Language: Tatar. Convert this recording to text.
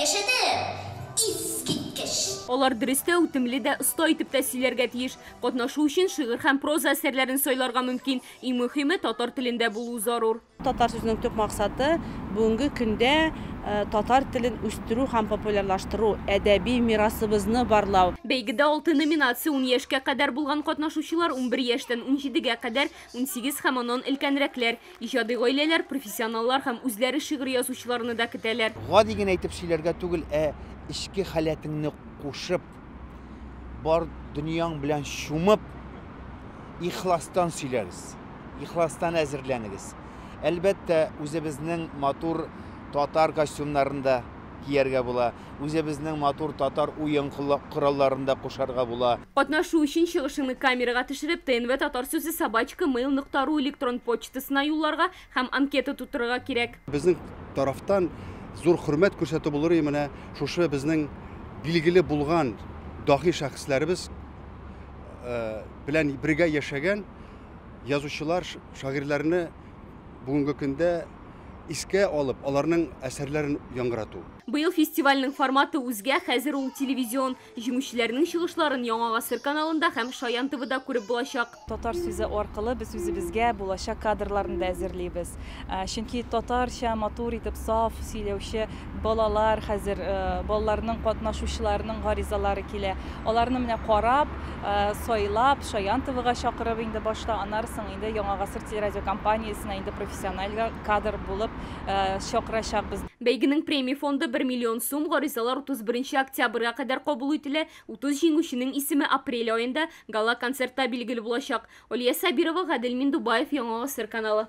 яшәдем! Искиткеч! Алар дөрес тә, үтемле дә, оста итеп тә сөйләргә тиеш. Катнашу өчен шигырь һәм проза әсәрләрен сайларга мөмкин. Иң мөһиме, татар телендә булу зарур. Татар сүзенең төп максаты бүгенге көндә татар телен үстерү һәм популярлаштыру, әдәби мирасыбызны барлау. Бәйгедә алты номинация: 10 яшькә кадәр булган катнашучылар, 11 яшьтән 17гә кадәр, 18 һәм аннан өлкәнрәкләр, иҗади гаиләләр, профессионаллар һәм үзләре шигырь язучыларны да көтәләр. Гади генә итеп сөйләргә түгел, ә эчке халәтеңне кушып, бар дөньяң белән чумып, ихластан сөйләгез, ихластан әзерләнегез. Әлбәттә, үзебезнең матур татар костюмнарын да кияргә була, үзебезнең матур татар уен коралларын да кушарга була. Катнашу өчен чыгышыңны камерага төшереп, тнвтатарсүзе@mail.ru электрон почтасына юлларга һәм анкета тутырырга кирәк. Безнең тарафтан зур хөрмәт күрсәтү булыр менә шушы безнең билгеле булган даһи шәхесләребез белән бергә яшәгән язучылар, шагыйрьләрне бүгенге көндә искә алып, аларның әсәрләрен яңгырату. Быел фестивальнең форматы үзгә, хәзер ул телевизион. Җиңүчеләрнең чыгышларын Яңа Гасыр каналында һәм Шаян ТВда күреп булачак. Татар сүзе аркылы без үзебезгә булачак кадрларны да әзерлибез. Чөнки татарча матур итеп саф сөйләүче балалар хәзер, балаларның катнашучыларының гаризалары килә. Аларны менә карап, сайлап, Шаян ТВга чакырып инде башта, аннары соң инде Яңа Гасыр телерадиокомпаниясенә инде профессиональ кадр булып чакырачакбыз. Бәйгенең премия фонды 1 миллион сум, гаризалар 31 октябрьгә кадәр кабул ителә. 30 җиңүченең исеме апрель аенда гала-концертта билгеле булачак. Алия Сабирова, Гадел Миндубаев, Яңа Гасыр каналы.